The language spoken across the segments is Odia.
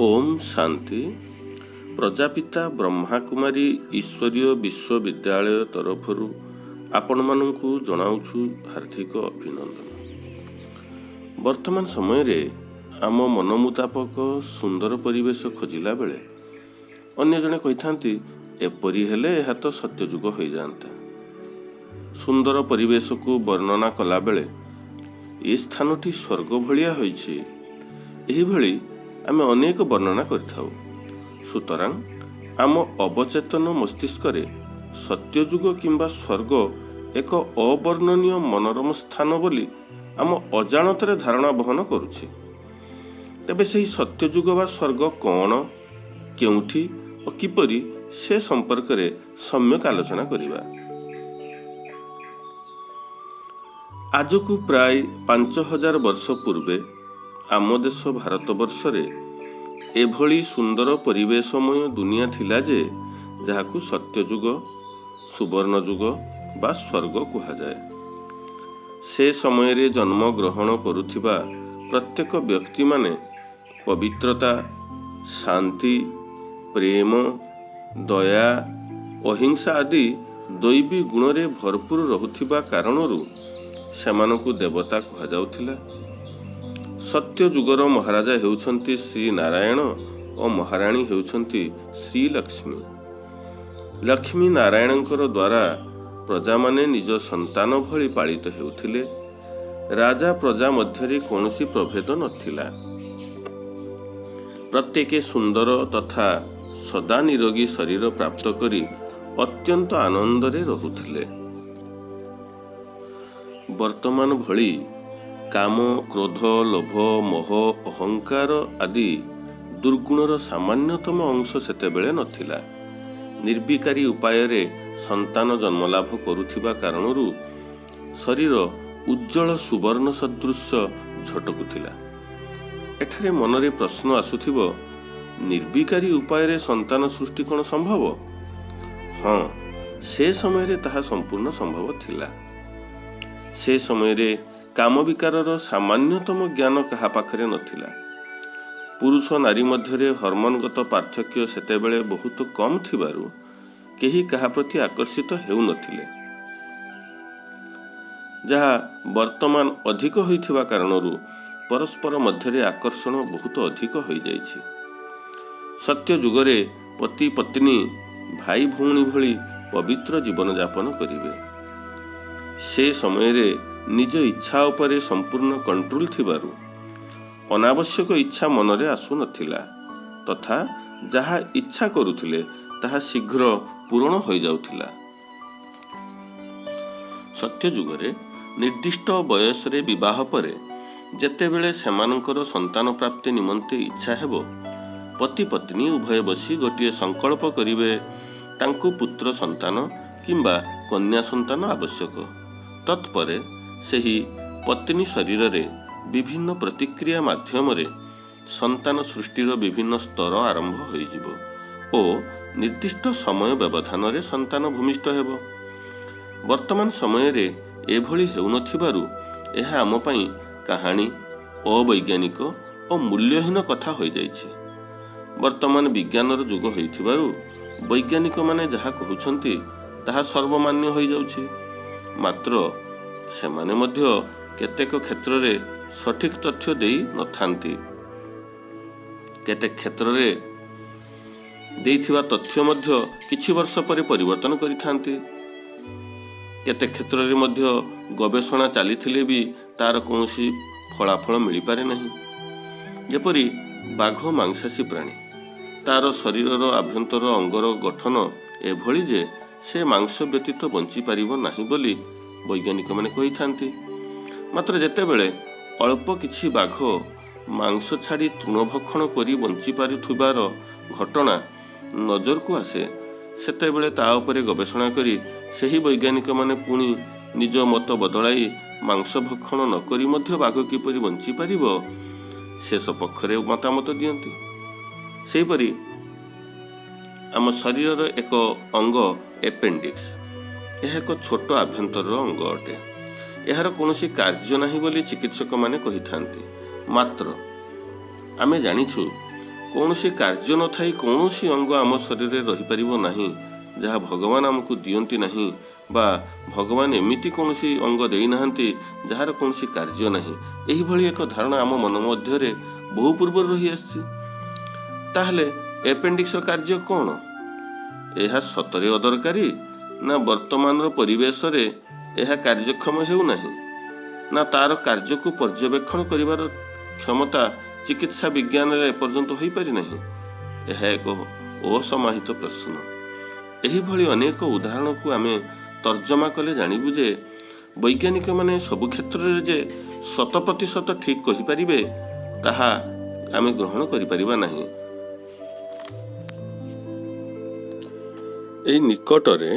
ଓମ୍ ଶାନ୍ତି। ପ୍ରଜାପିତା ବ୍ରହ୍ମାକୁମାରୀ ଈଶ୍ୱରୀୟ ବିଶ୍ୱବିଦ୍ୟାଳୟ ତରଫରୁ ଆପଣମାନଙ୍କୁ ଜଣାଉଛୁ ହାର୍ଦ୍ଦିକ ଅଭିନନ୍ଦନ। ବର୍ତ୍ତମାନ ସମୟରେ ଆମ ମନ ମୁତାବକ ସୁନ୍ଦର ପରିବେଶ ଖୋଜିଲା ବେଳେ ଅନ୍ୟ ଜଣେ କହିଥାନ୍ତି, ଏପରି ହେଲେ ଏହା ତ ସତ୍ୟଯୁଗ ହୋଇଯାଆନ୍ତା। ସୁନ୍ଦର ପରିବେଶକୁ ବର୍ଣ୍ଣନା କଲାବେଳେ ଏ ସ୍ଥାନଟି ସ୍ୱର୍ଗ ଭଳିଆ ହୋଇଛି, ଏହିଭଳି ଆମେ ଅନେକ ବର୍ଣ୍ଣନା କରିଥାଉ। ସୁତରାଂ ଆମ ଅବଚେତନ ମସ୍ତିଷ୍କରେ ସତ୍ୟଯୁଗ କିମ୍ବା ସ୍ୱର୍ଗ ଏକ ଅବର୍ଣ୍ଣନୀୟ ମନୋରମ ସ୍ଥାନ ବୋଲି ଆମ ଅଜାଣତରେ ଧାରଣା ବହନ କରୁଛି। ତେବେ ସେହି ସତ୍ୟଯୁଗ ବା ସ୍ୱର୍ଗ କ'ଣ, କେଉଁଠି ଓ କିପରି, ସେ ସମ୍ପର୍କରେ ସମ୍ୟକ ଆଲୋଚନା କରିବା। ଆଜକୁ ପ୍ରାୟ 5000 ବର୍ଷ ପୂର୍ବେ ଆମ ଦେଶ ଭାରତବର୍ଷରେ ଏଭଳି ସୁନ୍ଦର ପରିବେଶମୟ ଦୁନିଆ ଥିଲା ଯେ ଯାହାକୁ ସତ୍ୟଯୁଗ, ସୁବର୍ଣ୍ଣ ଯୁଗ ବା ସ୍ୱର୍ଗ କୁହାଯାଏ। ସେ ସମୟରେ ଜନ୍ମ ଗ୍ରହଣ କରୁଥିବା ପ୍ରତ୍ୟେକ ବ୍ୟକ୍ତିମାନେ ପବିତ୍ରତା, ଶାନ୍ତି, ପ୍ରେମ, ଦୟା, ଅହିଂସା ଆଦି ଦୈବୀ ଗୁଣରେ ଭରପୁର ରହୁଥିବା କାରଣରୁ ସେମାନଙ୍କୁ ଦେବତା କୁହାଯାଉଥିଲା। ସତ୍ୟଯୁଗର ମହାରାଜା ହେଉଛନ୍ତି ଶ୍ରୀ ନାରାୟଣ ଓ ମହାରାଣୀ ହେଉଛନ୍ତି ଶ୍ରୀ ଲକ୍ଷ୍ମୀ। ଲକ୍ଷ୍ମୀ ନାରାୟଣଙ୍କର ଦ୍ୱାରା ପ୍ରଜାମାନେ ନିଜ ସନ୍ତାନ ଭଳି ପାଳିତ ହେଉଥିଲେ। ରାଜା ପ୍ରଜା ମଧ୍ୟରେ କୌଣସି ପ୍ରଭେଦ ନଥିଲା। ପ୍ରତ୍ୟେକେ ସୁନ୍ଦର ତଥା ସଦା ନିରୋଗୀ ଶରୀର ପ୍ରାପ୍ତ କରି ଅତ୍ୟନ୍ତ ଆନନ୍ଦରେ ରହୁଥିଲେ। ବର୍ତ୍ତମାନ ଭଳି କାମ, କ୍ରୋଧ, ଲୋଭ, ମୋହ, ଅହଙ୍କାର ଆଦି ଦୁର୍ଗୁଣର ସାମାନ୍ୟତମ ଅଂଶ ସେତେବେଳେ ନଥିଲା। ନିର୍ବିକାରୀ ଉପାୟରେ ସନ୍ତାନ ଜନ୍ମଲାଭ କରୁଥିବା କାରଣରୁ ଶରୀର ଉଜ୍ଜଳ ସୁବର୍ଣ୍ଣ ସଦୃଶ ଝଟକୁଥିଲା। ଏଠାରେ ମନରେ ପ୍ରଶ୍ନ ଆସୁଥିବ, ନିର୍ବିକାରୀ ଉପାୟରେ ସନ୍ତାନ ସୃଷ୍ଟି କ'ଣ ସମ୍ଭବ? ହଁ, ସେ ସମୟରେ ତାହା ସମ୍ପୂର୍ଣ୍ଣ ସମ୍ଭବ ଥିଲା। ସେ ସମୟରେ କାମବିକାରର ସାମାନ୍ୟତମ ଜ୍ଞାନ କାହା ପାଖରେ ନଥିଲା। ପୁରୁଷ ନାରୀ ମଧ୍ୟରେ ହରମୋନଗତ ପାର୍ଥକ୍ୟ ସେତେବେଳେ ବହୁତ କମ୍ ଥିବାରୁ କେହି କାହା ପ୍ରତି ଆକର୍ଷିତ ହେଉନଥିଲେ, ଯାହା ବର୍ତ୍ତମାନ ଅଧିକ ହୋଇଥିବା କାରଣରୁ ପରସ୍ପର ମଧ୍ୟରେ ଆକର୍ଷଣ ବହୁତ ଅଧିକ ହୋଇଯାଇଛି। ସତ୍ୟ ଯୁଗରେ ପତି ପତ୍ନୀ ଭାଇ ଭଉଣୀ ଭଳି ପବିତ୍ର ଜୀବନଯାପନ କରିବେ। ସେ ସମୟରେ ନିଜ ଇଚ୍ଛା ଉପରେ ସମ୍ପୂର୍ଣ୍ଣ କଣ୍ଟ୍ରୋଲ ଥିବାରୁ ଅନାବଶ୍ୟକ ଇଚ୍ଛା ମନରେ ଆସୁନଥିଲା ତଥା ଯାହା ଇଚ୍ଛା କରୁଥିଲେ ତାହା ଶୀଘ୍ର ପୂରଣ ହୋଇଯାଉଥିଲା। ସତ୍ୟଯୁଗରେ ନିର୍ଦ୍ଦିଷ୍ଟ ବୟସରେ ବିବାହ ପରେ ଯେତେବେଳେ ସେମାନଙ୍କର ସନ୍ତାନ ପ୍ରାପ୍ତି ନିମନ୍ତେ ଇଚ୍ଛା ହେବ, ପତି ପତ୍ନୀ ଉଭୟ ବସି ଗୋଟିଏ ସଂକଳ୍ପ କରିବେ, ତାଙ୍କୁ ପୁତ୍ର ସନ୍ତାନ କିମ୍ବା କନ୍ୟା ସନ୍ତାନ ଆବଶ୍ୟକ। ତତ୍ପରେ ସେହି ପତ୍ନୀ ଶରୀରରେ ବିଭିନ୍ନ ପ୍ରତିକ୍ରିୟା ମାଧ୍ୟମରେ ସନ୍ତାନ ସୃଷ୍ଟିର ବିଭିନ୍ନ ସ୍ତର ଆରମ୍ଭ ହୋଇଯିବ ଓ ନିର୍ଦ୍ଦିଷ୍ଟ ସମୟ ବ୍ୟବଧାନରେ ସନ୍ତାନ ଭୂମିଷ୍ଠ ହେବ। ବର୍ତ୍ତମାନ ସମୟରେ ଏଭଳି ହେଉନଥିବାରୁ ଏହା ଆମ ପାଇଁ କାହାଣୀ, ଅବୈଜ୍ଞାନିକ ଓ ମୂଲ୍ୟହୀନ କଥା ହୋଇଯାଇଛି। ବର୍ତ୍ତମାନ ବିଜ୍ଞାନର ଯୁଗ ହୋଇଥିବାରୁ ବୈଜ୍ଞାନିକମାନେ ଯାହା କହୁଛନ୍ତି ତାହା ସର୍ବମାନ୍ୟ ହୋଇଯାଉଛି। ମାତ୍ର ସେମାନେ ମଧ୍ୟ କେତେକ କ୍ଷେତ୍ରରେ ସଠିକ୍ ତଥ୍ୟ ଦେଇ ନଥାନ୍ତି। କେତେ କ୍ଷେତ୍ରରେ ଦେଇଥିବା ତଥ୍ୟ ମଧ୍ୟ କିଛି ବର୍ଷ ପରେ ପରିବର୍ତ୍ତନ କରିଥାନ୍ତି। କେତେ କ୍ଷେତ୍ରରେ ମଧ୍ୟ ଗବେଷଣା ଚାଲିଥିଲେ ବି ତାର କୌଣସି ଫଳାଫଳ ମିଳିପାରେ ନାହିଁ। ଯେପରି ବାଘ ମାଂସାଶୀ ପ୍ରାଣୀ, ତାର ଶରୀରର ଆଭ୍ୟନ୍ତର ଅଙ୍ଗର ଗଠନ ଏଭଳି ଯେ ସେ ମାଂସ ବ୍ୟତୀତ ବଞ୍ଚିପାରିବ ନାହିଁ ବୋଲି ବୈଜ୍ଞାନିକମାନେ କହିଥାନ୍ତି। ମାତ୍ର ଯେତେବେଳେ ଅଳ୍ପ କିଛି ବାଘ ମାଂସ ଛାଡ଼ି ତୃଣଭକ୍ଷଣ କରି ବଞ୍ଚିପାରୁଥିବାର ଘଟଣା ନଜରକୁ ଆସେ, ସେତେବେଳେ ତା ଉପରେ ଗବେଷଣା କରି ସେହି ବୈଜ୍ଞାନିକମାନେ ପୁଣି ନିଜ ମତ ବଦଳାଇ ମାଂସ ଭକ୍ଷଣ ନକରି ମଧ୍ୟ ବାଘ କିପରି ବଞ୍ଚିପାରିବ ସେ ସପକ୍ଷରେ ମତାମତ ଦିଅନ୍ତି। ସେହିପରି ଆମ ଶରୀରର ଏକ ଅଙ୍ଗ ଏପେଣ୍ଡିକ୍ସ, ଏହା ଏକ ଛୋଟ ଆଭ୍ୟନ୍ତରର ଅଙ୍ଗ ଅଟେ। ଏହାର କୌଣସି କାର୍ଯ୍ୟ ନାହିଁ ବୋଲି ଚିକିତ୍ସକମାନେ କହିଥାନ୍ତି। ମାତ୍ର ଆମେ ଜାଣିଛୁ କୌଣସି କାର୍ଯ୍ୟ ନଥାଇ କୌଣସି ଅଙ୍ଗ ଆମ ଶରୀରରେ ରହିପାରିବ ନାହିଁ, ଯାହା ଭଗବାନ ଆମକୁ ଦିଅନ୍ତି ନାହିଁ, ବା ଭଗବାନ ଏମିତି କୌଣସି ଅଙ୍ଗ ଦେଇନାହାନ୍ତି ଯାହାର କୌଣସି କାର୍ଯ୍ୟ ନାହିଁ। ଏହିଭଳି ଏକ ଧାରଣା ଆମ ମନ ମଧ୍ୟରେ ବହୁ ପୂର୍ବରୁ ରହିଆସିଛି। ତାହେଲେ ଆପେଣ୍ଡିକ୍ସର କାର୍ଯ୍ୟ କ'ଣ? ଏହା ସତରେ ଅଦରକାରୀ, ନା ବର୍ତ୍ତମାନର ପରିବେଶରେ ଏହା କାର୍ଯ୍ୟକ୍ଷମ ହେଉନାହିଁ, ନା ତା'ର କାର୍ଯ୍ୟକୁ ପର୍ଯ୍ୟବେକ୍ଷଣ କରିବାର କ୍ଷମତା ଚିକିତ୍ସା ବିଜ୍ଞାନରେ ଏପର୍ଯ୍ୟନ୍ତ ହୋଇପାରିନାହିଁ? ଏହା ଏକ ଅସମାହିତ ପ୍ରଶ୍ନ। ଏହିଭଳି ଅନେକ ଉଦାହରଣକୁ ଆମେ ତର୍ଜମା କଲେ ଜାଣିବୁ ଯେ ବୈଜ୍ଞାନିକମାନେ ସବୁ କ୍ଷେତ୍ରରେ ଯେ 100% ଠିକ୍ କହିପାରିବେ ତାହା ଆମେ ଗ୍ରହଣ କରିପାରିବା ନାହିଁ। ଏଇ ନିକଟରେ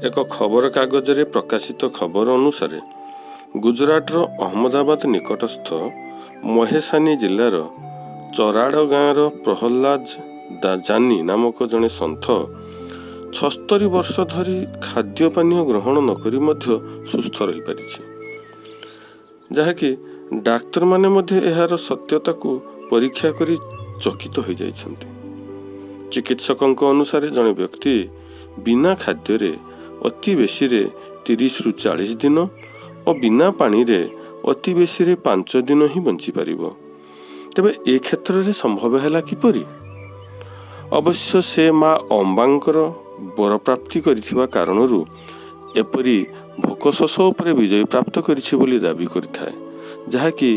ଏକ ଖବରକାଗଜରେ ପ୍ରକାଶିତ ଖବର ଅନୁସାରେ ଗୁଜରାଟର ଅହମ୍ମଦାବାଦ ନିକଟସ୍ଥ ମହେସାନି ଜିଲ୍ଲାର ଚରାଡ଼ ଗାଁର ପ୍ରହ୍ଲାଦ ଜାନି ନାମକ ଜଣେ ସନ୍ଥ 76 ବର୍ଷ ଧରି ଖାଦ୍ୟ ପାନୀୟ ଗ୍ରହଣ ନକରି ମଧ୍ୟ ସୁସ୍ଥ ରହିପାରିଛି, ଯାହାକି ଡାକ୍ତରମାନେ ମଧ୍ୟ ଏହାର ସତ୍ୟତାକୁ ପରୀକ୍ଷା କରି ଚକିତ ହୋଇଯାଇଛନ୍ତି। ଚିକିତ୍ସକଙ୍କ ଅନୁସାରେ ଜଣେ ବ୍ୟକ୍ତି ବିନା ଖାଦ୍ୟରେ ଅତି ବେଶୀରେ 30ରୁ 40 ଦିନ ଓ ବିନା ପାଣିରେ ଅତି ବେଶୀରେ 5 ଦିନ ହିଁ ବଞ୍ଚିପାରିବ। ତେବେ ଏ କ୍ଷେତ୍ରରେ ସମ୍ଭବ ହେଲା କିପରି? ଅବଶ୍ୟ ସେ ମା ଅମ୍ବାଙ୍କର ବରପ୍ରାପ୍ତି କରିଥିବା କାରଣରୁ ଏପରି ଭୋକ ଶୋଷ ଉପରେ ବିଜୟ ପ୍ରାପ୍ତ କରିଛି ବୋଲି ଦାବି କରିଥାଏ, ଯାହାକି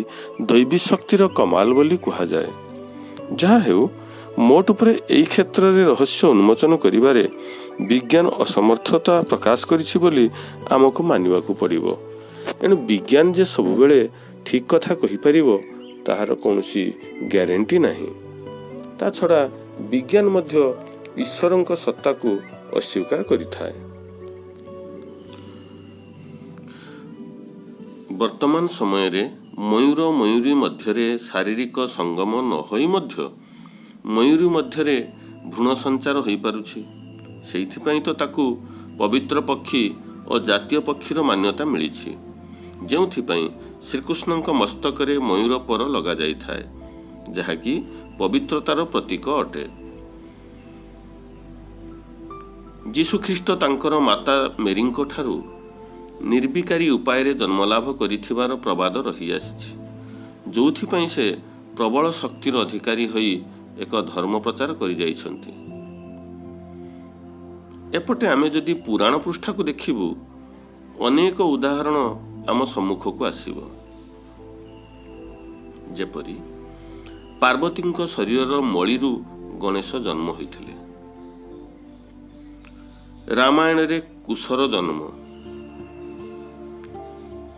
ଦୈବୀ ଶକ୍ତିର କମାଲ ବୋଲି କୁହାଯାଏ। ଯାହା ହେଉ, ମୋଟ ଉପରେ ଏହି କ୍ଷେତ୍ରରେ ରହସ୍ୟ ଉନ୍ମୋଚନ କରିବାରେ ବିଜ୍ଞାନ ଅସମର୍ଥତା ପ୍ରକାଶ କରିଛି ବୋଲି ଆମକୁ ମାନିବାକୁ ପଡ଼ିବ। ଏଣୁ ବିଜ୍ଞାନ ଯେ ସବୁବେଳେ ଠିକ୍ କଥା କହିପାରିବ ତାହାର କୌଣସି ଗ୍ୟାରେଣ୍ଟି ନାହିଁ। ତା ଛଡ଼ା ବିଜ୍ଞାନ ମଧ୍ୟ ଈଶ୍ୱରଙ୍କ ସତ୍ତାକୁ ଅସ୍ୱୀକାର କରିଥାଏ। ବର୍ତ୍ତମାନ ସମୟରେ ମୟୂର ମୟୂରୀ ମଧ୍ୟରେ ଶାରୀରିକ ସଙ୍ଗମ ନ ହୋଇ ମଧ୍ୟ ମୟୂରୀ ମଧ୍ୟରେ ଭ୍ରୂଣ ସଞ୍ଚାର ହୋଇପାରୁଛି। ସେଇଥିପାଇଁ ତ ତାକୁ ପବିତ୍ର ପକ୍ଷୀ ଓ ଜାତୀୟ ପକ୍ଷୀର ମାନ୍ୟତା ମିଳିଛି, ଯେଉଁଥିପାଇଁ ଶ୍ରୀକୃଷ୍ଣଙ୍କ ମସ୍ତକରେ ମୟୂର ପର ଲଗାଯାଇଥାଏ, ଯାହାକି ପବିତ୍ରତାର ପ୍ରତୀକ ଅଟେ। ଯୀଶୁଖ୍ରୀଷ୍ଟ ତାଙ୍କର ମାତା ମେରିଙ୍କ ଠାରୁ ନିର୍ବିକାରୀ ଉପାୟରେ ଜନ୍ମଲାଭ କରିଥିବାର ପ୍ରବାଦ ରହିଆସିଛି, ଯେଉଁଥିପାଇଁ ସେ ପ୍ରବଳ ଶକ୍ତିର ଅଧିକାରୀ ହୋଇ ଏକ ଧର୍ମ ପ୍ରଚାର କରିଯାଇଛନ୍ତି। ଏପଟେ ଆମେ ଯଦି ପୁରାଣ ପୃଷ୍ଠାକୁ ଦେଖିବୁ, ଅନେକ ଉଦାହରଣ ଆମ ସମ୍ମୁଖକୁ ଆସିବ। ଯେପରି ପାର୍ବତୀଙ୍କ ଶରୀରର ମଳିରୁ ଗଣେଶ ଜନ୍ମ ହୋଇଥିଲେ, ରାମାୟଣରେ କୁଶର ଜନ୍ମ,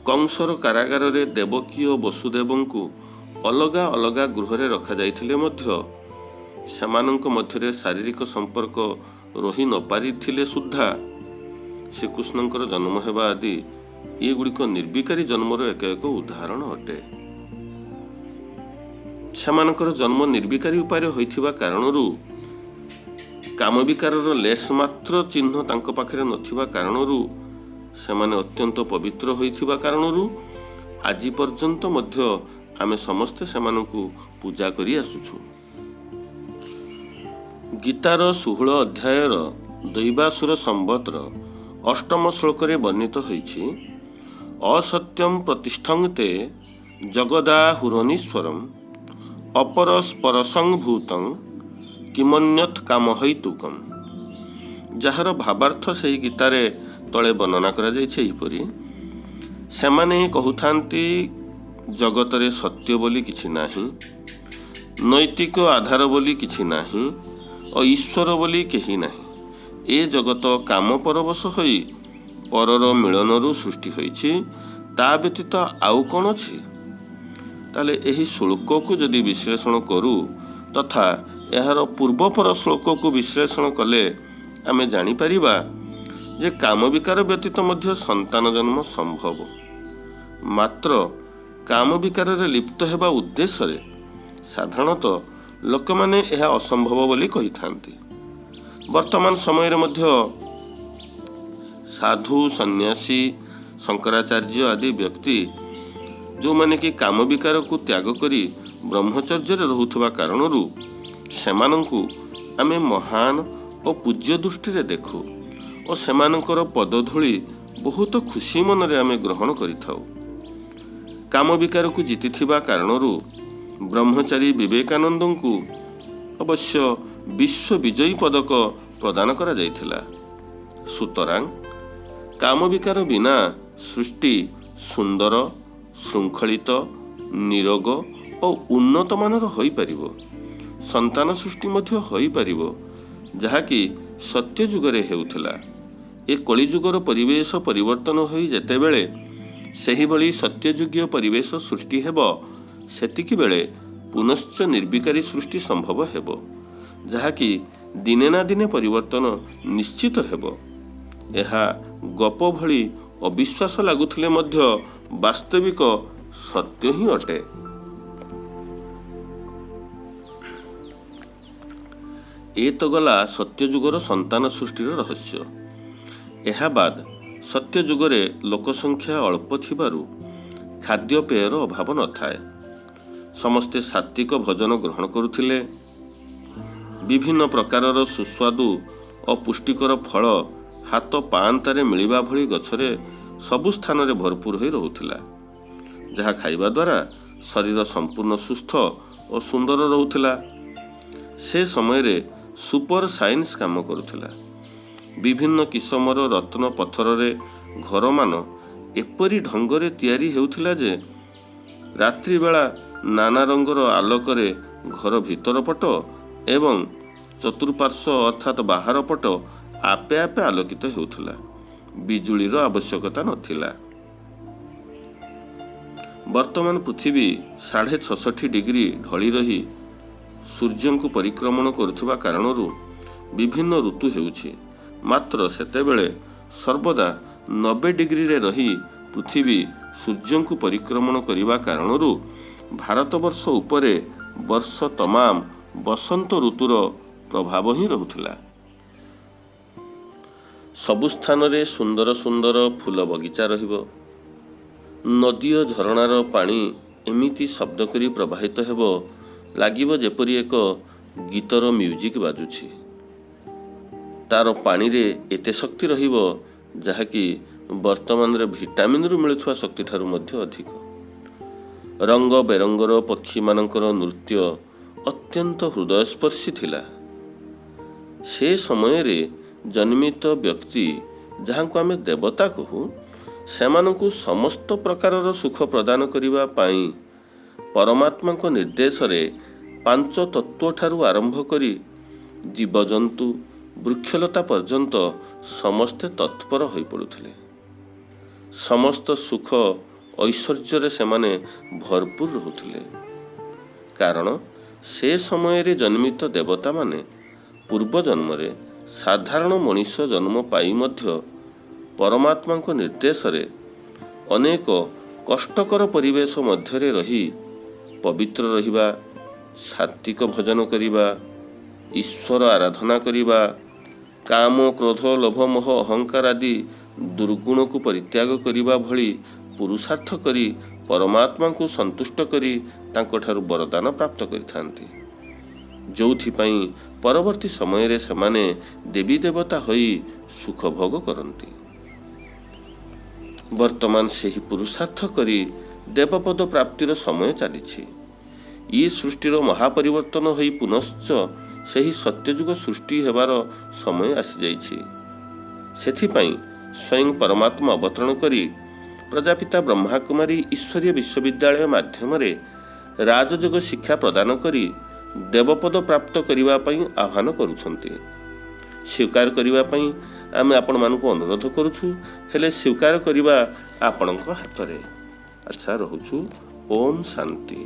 କଂସର କାରାଗାରରେ ଦେବକୀ ଓ ବସୁଦେବଙ୍କୁ ଅଲଗା ଅଲଗା ଗୃହରେ ରଖାଯାଇଥିଲେ ମଧ୍ୟ ସେମାନଙ୍କ ମଧ୍ୟରେ ଶାରୀରିକ ସମ୍ପର୍କ ରହି ନପାରିଥିଲେ ସୁଦ୍ଧା ଶ୍ରୀକୃଷ୍ଣଙ୍କର ଜନ୍ମ ହେବା ଆଦି ଏଗୁଡ଼ିକ ନିର୍ବିକାରୀ ଜନ୍ମର ଏକ ଏକ ଉଦାହରଣ ଅଟେ। ସେମାନଙ୍କର ଜନ୍ମ ନିର୍ବିକାରୀ ଉପାୟରେ ହୋଇଥିବା କାରଣରୁ, କାମବିକାରର ଲେଶ ମାତ୍ର ଚିହ୍ନ ତାଙ୍କ ପାଖରେ ନଥିବା କାରଣରୁ, ସେମାନେ ଅତ୍ୟନ୍ତ ପବିତ୍ର ହୋଇଥିବା କାରଣରୁ ଆଜି ପର୍ଯ୍ୟନ୍ତ ମଧ୍ୟ ଆମେ ସମସ୍ତେ ସେମାନଙ୍କୁ ପୂଜା କରି ଆସୁଛୁ। ଗୀତାର 16 ଅଧ୍ୟାୟର ଦୈବାସୁର ସମ୍ବତର 8ମ ଶ୍ଲୋକରେ ବର୍ଣ୍ଣିତ ହୋଇଛି, ଅସତ୍ୟಂ ପ୍ରତିଷ୍ଠଂ ତେ ଜଗଦାହୁରନୀଶ୍ୱରମ୍ ଅପରସ୍ପରସଂ ଭୂତଂ କିମନ୍ୟତ୍ କାମହୈତୁକମ୍, ଯାହାର ଭାବାର୍ଥ ସେହି ଗୀତାରେ ତଳେ ବର୍ଣ୍ଣନା କରାଯାଇଛି ଏହିପରି। ସେମାନେ କହୁଥାନ୍ତି ଜଗତରେ ସତ୍ୟ ବୋଲି କିଛି ନାହିଁ, ନୈତିକ ଆଧାର ବୋଲି କିଛି ନାହିଁ ଓ ଈଶ୍ୱର ବୋଲି କେହି ନାହିଁ। ଏ ଜଗତ କାମ ପରବଶ ହୋଇ ପରର ମିଳନରୁ ସୃଷ୍ଟି ହୋଇଛି, ତା ବ୍ୟତୀତ ଆଉ କ'ଣ ଅଛି? ତାହେଲେ ଏହି ଶ୍ଲୋକକୁ ଯଦି ବିଶ୍ଳେଷଣ କରୁ ତଥା ଏହାର ପୂର୍ବପର ଶ୍ଲୋକକୁ ବିଶ୍ଳେଷଣ କଲେ ଆମେ ଜାଣିପାରିବା ଯେ କାମ ବିକାର ବ୍ୟତୀତ ମଧ୍ୟ ସନ୍ତାନ ଜନ୍ମ ସମ୍ଭବ। ମାତ୍ର କାମ ବିକାରରେ ଲିପ୍ତ ହେବା ଉଦ୍ଦେଶ୍ୟରେ ସାଧାରଣତଃ ଲୋକମାନେ ଏହା ଅସମ୍ଭବ ବୋଲି କହିଥାନ୍ତି। ବର୍ତ୍ତମାନ ସମୟରେ ମଧ୍ୟ ସାଧୁ, ସନ୍ନ୍ୟାସୀ, ଶଙ୍କରାଚାର୍ଯ୍ୟ ଆଦି ବ୍ୟକ୍ତି ଯେଉଁମାନେ କି କାମ ବିକାରକୁ ତ୍ୟାଗ କରି ବ୍ରହ୍ମଚର୍ଯ୍ୟରେ ରହୁଥିବା କାରଣରୁ ସେମାନଙ୍କୁ ଆମେ ମହାନ ଓ ପୂଜ୍ୟ ଦୃଷ୍ଟିରେ ଦେଖୁ ଓ ସେମାନଙ୍କର ପଦଧୂଳି ବହୁତ ଖୁସି ମନରେ ଆମେ ଗ୍ରହଣ କରିଥାଉ। କାମ ବିକାରକୁ ଜିତିଥିବା କାରଣରୁ ବ୍ରହ୍ମଚାରୀ ବିବେକାନନ୍ଦଙ୍କୁ ଅବଶ୍ୟ ବିଶ୍ୱ ବିଜୟୀ ପଦକ ପ୍ରଦାନ କରାଯାଇଥିଲା। ସୁତରାଂ କାମ ବିକାର ବିନା ସୃଷ୍ଟି ସୁନ୍ଦର, ଶୃଙ୍ଖଳିତ, ନିରୋଗ ଓ ଉନ୍ନତମାନର ହୋଇପାରିବ। ସନ୍ତାନ ସୃଷ୍ଟି ମଧ୍ୟ ହୋଇପାରିବ, ଯାହାକି ସତ୍ୟଯୁଗରେ ହେଉଥିଲା। ଏ କଳିଯୁଗର ପରିବେଶ ପରିବର୍ତ୍ତନ ହୋଇ ଯେତେବେଳେ ସେହିଭଳି ସତ୍ୟଯୁଗୀୟ ପରିବେଶ ସୃଷ୍ଟି ହେବ, ସେତିକି ବେଳେ ପୁନଶ୍ଚ ନିର୍ବିକାରୀ ସୃଷ୍ଟି ସମ୍ଭବ ହେବ, ଯାହାକି ଦିନେ ନା ଦିନେ ପରିବର୍ତ୍ତନ ନିଶ୍ଚିତ ହେବ। ଏହା ଗପ ଭଳି ଅବିଶ୍ୱାସ ଲାଗୁଥିଲେ ମଧ୍ୟ ବାସ୍ତବିକ ସତ୍ୟ ହିଁ ଅଟେ। ଏ ତ ଗଲା ସତ୍ୟଯୁଗର ସନ୍ତାନ ସୃଷ୍ଟିର ରହସ୍ୟ। ଏହା ବାଦ ସତ୍ୟଯୁଗରେ ଲୋକସଂଖ୍ୟା ଅଳ୍ପ ଥିବାରୁ ଖାଦ୍ୟପେୟର ଅଭାବ ନଥାଏ। ସମସ୍ତେ ସାତ୍ତ୍ୱିକ ଭୋଜନ ଗ୍ରହଣ କରୁଥିଲେ। ବିଭିନ୍ନ ପ୍ରକାରର ସୁସ୍ୱାଦୁ ଓ ପୁଷ୍ଟିକର ଫଳ ହାତ ପାଆନ୍ତାରେ ମିଳିବା ଭଳି ଗଛରେ ସବୁ ସ୍ଥାନରେ ଭରପୁର ହୋଇ ରହୁଥିଲା, ଯାହା ଖାଇବା ଦ୍ୱାରା ଶରୀର ସମ୍ପୂର୍ଣ୍ଣ ସୁସ୍ଥ ଓ ସୁନ୍ଦର ରହୁଥିଲା। ସେ ସମୟରେ ସୁପର ସାଇନ୍ସ କାମ କରୁଥିଲା। ବିଭିନ୍ନ କିସମର ରତ୍ନ ପଥରରେ ଘରମାନ ଏପରି ଢଙ୍ଗରେ ତିଆରି ହେଉଥିଲା ଯେ ରାତ୍ରିବେଳା ନାନା ରଙ୍ଗର ଆଲୋକରେ ଘର ଭିତର ପଟ ଏବଂ ଚତୁଃପାର୍ଶ୍ୱ ଅର୍ଥାତ୍ ବାହାର ପଟ ଆପେ ଆପେ ଆଲୋକିତ ହେଉଥିଲା। ବିଜୁଳିର ଆବଶ୍ୟକତା ନଥିଲା। ବର୍ତ୍ତମାନ ପୃଥିବୀ 66.5 ଡିଗ୍ରୀ ଢଳି ରହି ସୂର୍ଯ୍ୟଙ୍କୁ ପରିକ୍ରମଣ କରୁଥିବା କାରଣରୁ ବିଭିନ୍ନ ଋତୁ ହେଉଛି। ମାତ୍ର ସେତେବେଳେ ସର୍ବଦା 90 ଡିଗ୍ରୀରେ ରହି ପୃଥିବୀ ସୂର୍ଯ୍ୟଙ୍କୁ ପରିକ୍ରମଣ କରିବା କାରଣରୁ ଭାରତବର୍ଷ ଉପରେ ବର୍ଷ ତମାମ ବସନ୍ତ ଋତୁର ପ୍ରଭାବ ହିଁ ରହୁଥିଲା। ସବୁ ସ୍ଥାନରେ ସୁନ୍ଦର ସୁନ୍ଦର ଫୁଲ ବଗିଚା ରହିବ। ନଦୀ ଓ ଝରଣାର ପାଣି ଏମିତି ଶବ୍ଦ କରି ପ୍ରବାହିତ ହେବ, ଲାଗିବ ଯେପରି ଏକ ଗୀତର ମ୍ୟୁଜିକ୍ ବାଜୁଛି। ତାର ପାଣିରେ ଏତେ ଶକ୍ତି ରହିବ ଯାହାକି ବର୍ତ୍ତମାନର ଭିଟାମିନ୍ରୁ ମିଳୁଥିବା ଶକ୍ତିଠାରୁ ମଧ୍ୟ ଅଧିକ। ରଙ୍ଗ ବେରଙ୍ଗର ପକ୍ଷୀମାନଙ୍କର ନୃତ୍ୟ ଅତ୍ୟନ୍ତ ହୃଦୟସ୍ପର୍ଶୀ ଥିଲା। ସେ ସମୟରେ ଜନ୍ମିତ ବ୍ୟକ୍ତି, ଯାହାଙ୍କୁ ଆମେ ଦେବତା କହୁ, ସେମାନଙ୍କୁ ସମସ୍ତ ପ୍ରକାରର ସୁଖ ପ୍ରଦାନ କରିବା ପାଇଁ ପରମାତ୍ମାଙ୍କ ନିର୍ଦ୍ଦେଶରେ ପାଞ୍ଚ ତତ୍ତ୍ୱଠାରୁ ଆରମ୍ଭ କରି ଜୀବଜନ୍ତୁ, ବୃକ୍ଷଲତା ପର୍ଯ୍ୟନ୍ତ ସମସ୍ତେ ତତ୍ପର ହୋଇପଡ଼ୁଥିଲେ। ସମସ୍ତ ସୁଖ ଐଶ୍ୱର୍ଯ୍ୟରେ ସେମାନେ ଭରପୁର ରହୁଥିଲେ। କାରଣ ସେ ସମୟରେ ଜନ୍ମିତ ଦେବତାମାନେ ପୂର୍ବଜନ୍ମରେ ସାଧାରଣ ମଣିଷ ଜନ୍ମ ପାଇ ମଧ୍ୟ ପରମାତ୍ମାଙ୍କ ନିର୍ଦ୍ଦେଶରେ ଅନେକ କଷ୍ଟକର ପରିବେଶ ମଧ୍ୟରେ ରହି ପବିତ୍ର ରହିବା, ସାତ୍ତ୍ୱିକ ଭୋଜନ କରିବା, ଈଶ୍ୱର ଆରାଧନା କରିବା, କାମ, କ୍ରୋଧ, ଲୋଭ, ମୋହ, ଅହଙ୍କାର ଆଦି ଦୁର୍ଗୁଣକୁ ପରିତ୍ୟାଗ କରିବା ଭଳି ପୁରୁଷାର୍ଥ କରି ପରମାତ୍ମାଙ୍କୁ ସନ୍ତୁଷ୍ଟ କରି ତାଙ୍କଠାରୁ ବରଦାନ ପ୍ରାପ୍ତ କରିଥାନ୍ତି, ଯେଉଁଥିପାଇଁ ପରବର୍ତ୍ତୀ ସମୟରେ ସେମାନେ ଦେବୀ ଦେବତା ହୋଇ ସୁଖ ଭୋଗ କରନ୍ତି। ବର୍ତ୍ତମାନ ସେହି ପୁରୁଷାର୍ଥ କରି ଦେବପଦ ପ୍ରାପ୍ତିର ସମୟ ଚାଲିଛି। ଇ ସୃଷ୍ଟିର ମହାପରିବର୍ତ୍ତନ ହୋଇ ପୁନଶ୍ଚ ସେହି ସତ୍ୟଯୁଗ ସୃଷ୍ଟି ହେବାର ସମୟ ଆସିଯାଇଛି। ସେଥିପାଇଁ ସ୍ୱୟଂ ପରମାତ୍ମା ଅବତରଣ କରି ପ୍ରଜାପିତା ବ୍ରହ୍ମାକୁମାରୀ ଈଶ୍ୱରୀୟ ବିଶ୍ୱବିଦ୍ୟାଳୟ ମାଧ୍ୟମରେ ରାଜଯୋଗ ଶିକ୍ଷା ପ୍ରଦାନ କରି ଦେବପଦ ପ୍ରାପ୍ତ କରିବା ପାଇଁ ଆହ୍ୱାନ କରୁଛନ୍ତି। ସ୍ୱୀକାର କରିବା ପାଇଁ ଆମେ ଆପଣମାନଙ୍କୁ ଅନୁରୋଧ କରୁଛୁ, ହେଲେ ସ୍ୱୀକାର କରିବା ଆପଣଙ୍କ ହାତରେ। ଆଚ୍ଛା, ରହୁଛୁ। ଓମ୍ ଶାନ୍ତି।